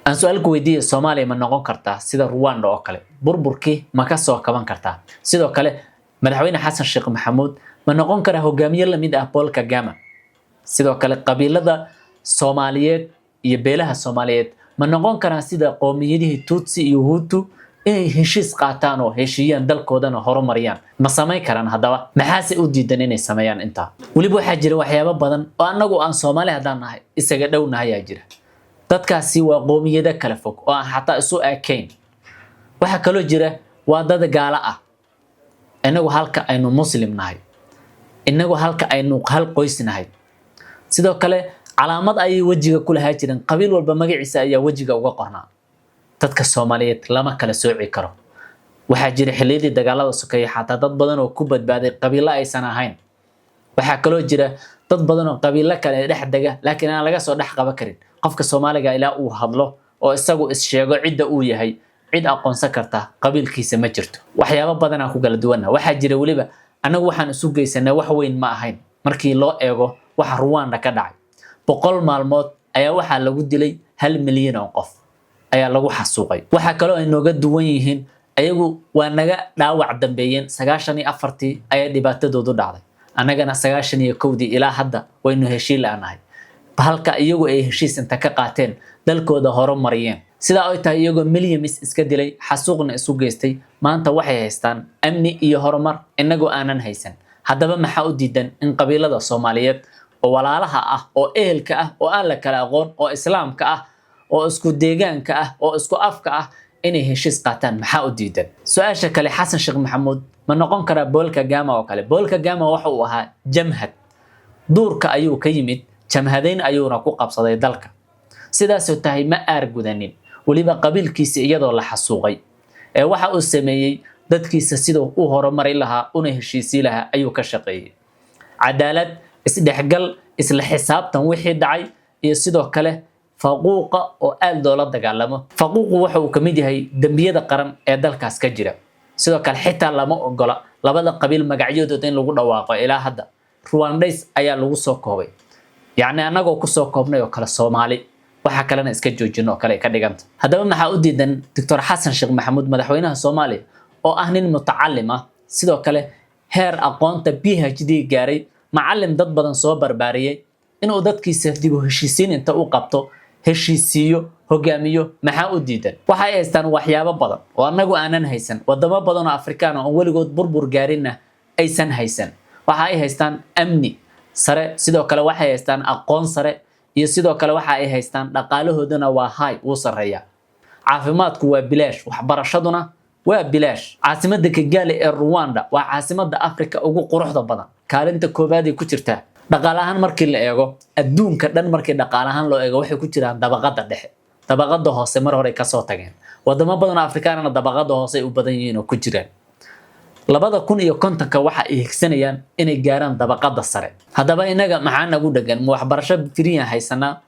Aan su-aal ku weydiiya: Soomaaliya ma noqon kartaa sida Ruwanda oo kale? Burburkii ma ka soo kaban kartaa? Sidoo kale, Madaxweyne Xasan Sheekh Maxamuud ma noqon karaa hogaamiye lamid ah Paul Kagame? Sidoo kale, qabiilada Soomaaliyeed iyo beelaha Soomaaliyeed ma noqon karaan sida qoomiyadihii Tutsi iyo Hutu, inay heshiis qaataan oo heshiiyaan, dalkoodana horumariyaan? Ma samayn karaan? Haddaba maxaase u diidan inay sameeyaan intaa? Weliba waxaa jira waxyaabo badan oo annagu aan Soomaali haddaan nahay isaga dhownahayaa jira. Dadkaasi waa qoomiyado kala fog oo aan xataa isu ekayn. Waxaa kaloo jira waa dad gaalo ah, inagu halka aynu Muslim nahay, inagu halka aynu hal qoys nahay. Sidoo kale, calaamad ayay wejiga ku lahaa jireen, qabiil walba magaciisa ayaa wejiga uga qornaa. Dadka Soomaaliyeed lama kala sooci karo. Waxaa jira xilliyadii dagaalada sokeeye xataa dad badan oo ku badbaaday qabiilo aysan ahayn. Waxaa kaloo jira dad badan oo qabiilo kale dhex dega, laakiin aan laga soo dhex qaban karin. Qofka Soomaaliga ilaa uu hadlo oo isagu is-sheego cidda uu yahay, cid aqoonsan karta qabiilkiisa ma jirto. Waxyaabo badan aan ku kala duwanna waxaa jira. Weliba annagu waxaan isu geysanay wax weyn ma ahayn markii loo eego waxa Ruwanda ka dhacay. 100 maalmood ayaa waxaa lagu dilay 1 milyan oo qof ayaa lagu xasuuqay. Waxaa kaloo ay nooga duwan yihiin, ayagu waa naga dhaawac dambeeyeen. 94-tii ayaa dhibaatadoodu dhacday, annagana 91-dii. Ilaa hadda waynu heshiin la-nahay, halka iyagu ay heshiis inta ka qaateen dalkooda horumariyeen. Sidaa ay tahay, iyagoo millions iska dilay, xasuuqna isu geystay, maanta waxay haystaan amni iyo horumar inagoo aanan haysan. Haddaba maxaa u diidan in qabiilada Soomaaliyeed oo walaalaha ah, oo ehelka ah, oo aan la kala aqoon, oo Islaamka ah, oo isku deegaanka ah, oo isku afka ah, inay heshiis qaataan? Maxaa u diidan? Su-aasha kale, Xasan Sheekh Maxamuud ma noqon karaa Paul Kagame oo kale? Paul Kagame waxa uu ahaa jamhad, duurka ayuu ka yimid, jamhadayn ayuuna ku qabsaday dalka. Sidaasoo tahay ma aargudanin, weliba qabiilkiisa iyadoo la xasuuqay. Ee waxa uu sameeyey, dadkiisa siduu u horumari lahaa una heshiisii lahaa ayuu ka shaqeeyey. Cadaalad, isdhexgal, isla xisaabtan wixii dhacay, iyo sidoo kale faquuqa oo aad loola dagaalamo. Faquuqu waxa uu ka mid yahay dembiyada qaran ee dalkaas ka jira. Sidoo kale, xitaa lama ogola labada qabiil magacyadooda in lagu dhawaaqo. Ilaa hadda Ruwandays ayaa lagu soo koobay, yacni annagoo kusoo koobnay oo kale Soomaali, waxa kalena iska joojino oo kale ay ka dhiganta. Haddaba maxaa u diidan Doctor Xasan Sheekh Maxamuud, madaxweynaha Soomaaliya, oo ah nin mutacalim ah, sidoo kale heer aqoonta PhD gaaray, macalin dad badan soo barbaariyey, inuu dadkiisa dib u heshiisiin inta u qabto heshiisiiyo, hogaamiyo? Maxaa u diidan? Waxay haystaan waxyaabo badan oo annagu aanan haysan, wadamo badan oo Afrikaan oo weligood burbur gaarinna aysan haysan. Waxa ay haystaan amni sare, sidoo kale waxay haystaan aqoon sare, iyo sidoo kale waxa ay haystaan dhaqaalahooduna waa high, wuu sarreeya, caafimaadku waa bilaash, waxbarashaduna waa bilaash. Caasimada Kigali ee Ruwanda waa caasimada Africa ugu quruxda badan, kaalinta koowaad ay ku jirtaa. Dhaqaale ahaan markii la eego, adduunka dhan markii dhaqaale ahaan loo eego, waxay ku jiraan dabaqada dhexe. Dabaqada hoose mar hore kasoo tageen. Wadamo badan oo Afrikaanana dabaqada hoose ay u badan yihiin oo ku jiraan. 2050-ka waxa ay higsanayaan inay gaaraan dabaqada sare. Haddaba innaga maxaa nagu dhegan? Ma waxbarasho free ah haysanaa?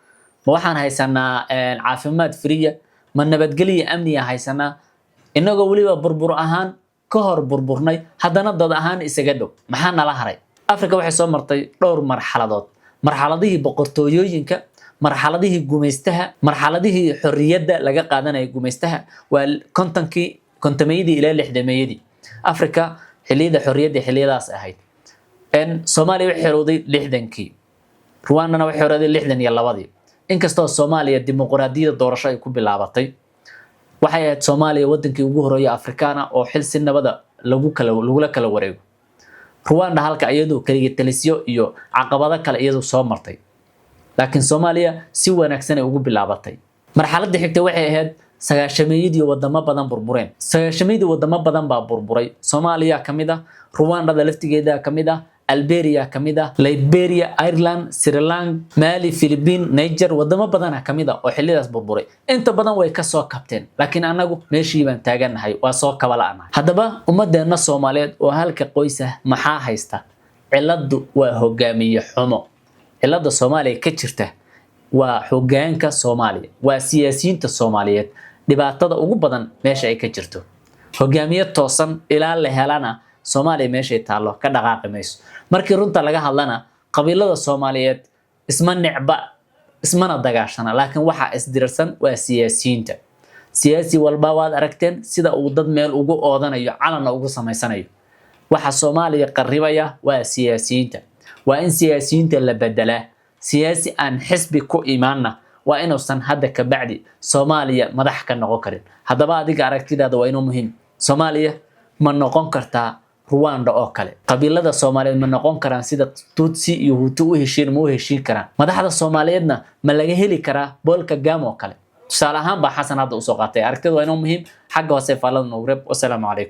Ma waxaan haysanaa caafimaad free ah? Ma nabadgelya, amniya haysanaa? Inagoo weliba burbur ahaan ka hor burburnay, haddana dad ahaan isaga dhow, maxaa nala haray? Africa waxay soo martay dhowr marxaladood: marxaladihii boqortooyooyinka, marxaladihii gumaystaha, marxaladihii xorriyadda laga qaadanaya gumaystaha, waa 50-kii, 50-meeyadii ilaa 60-meeyadii. Africa xilliyada xorriyadda xilliyadaas ahayd. Soomaaliya waxay xorowday 60-kii, Ruwandana waxay xorowday 62-dii. Inkastoo Soomaaliya dimuqraadiyadda doorasho ay ku bilaabatay, waxay ahayd Soomaaliya wadankii ugu horeeya Afrikaana oo xil si nabada lagu kala lagula kala wareego. Ruwanda halka iyadu kaliya talisyo iyo caqabado kale iyadu soo martay, laakiin Soomaaliya si wanaagsan ay ugu bilaabatay. Marxaladda xigta waxay ahayd 90-meeyadii, wadamo badan burbureen. 90-meeyadii wadamo badan baa burburay. Soomaaliya ka mid ah, Ruwandada laftigeeda ka mid ah, Alberia ka mid ah, Liberia, Ireland, Sri Lanka, Mali, Philippine, Niger, wadamo badana ka mid ah oo xillidaas burburay. Inta badan way ka soo kabteen, laakiin annagu meeshii baan taagannahay, waa soo kaba la'nahay. Haddaba ummadeenna Soomaaliyeed oo halka qoys ah maxaa haysta? Ciladu waa hogaamiye xumo. Cilada Soomaaliya ka jirta waa hogaanka Soomaaliya, waa siyaasiyiinta Soomaaliyeed. Dhibaatada ugu badan meesha ay ka jirto, hogaamiye toosan ilaa la helana, Soomaaliya meeshay taallo ka dhaqaaqi mayso. Markii runta laga hadlana, qabiilada Soomaaliyeed isma necba. Ismana dagaashana, laakiin waxaa isdirirsan waa siyaasiyiinta. Siyaasi walba waad aragteen sida uu dad meel ugu oodanayo, calanna ugu samaysanayo. Waxa Soomaaliya qarribaya waa siyaasiyiinta. Waa in siyaasiyiinta la bedelaa. Siyaasi aan xisbi ku imaanna waa inuusan hadda kabacdi Soomaaliya madax ka noqon karin. Haddaba adiga aragtidaada waa inuu muhiim. Soomaaliya ma noqon kartaa Ruwanda oo kale? Qabiilada Soomaaliyeed ma noqon karaan sida Tutsi iyo Hutu u heshiin? Ma u heshiin karaan? Madaxda Soomaaliyeedna ma laga heli karaa Paul Kagame oo kale? Tusaale ahaan baa Xasan hadda usoo qaatay. Aragtida waa inuu muhiim. Xagga hoose faallada noogu reeb. Wasalaamu calaykum.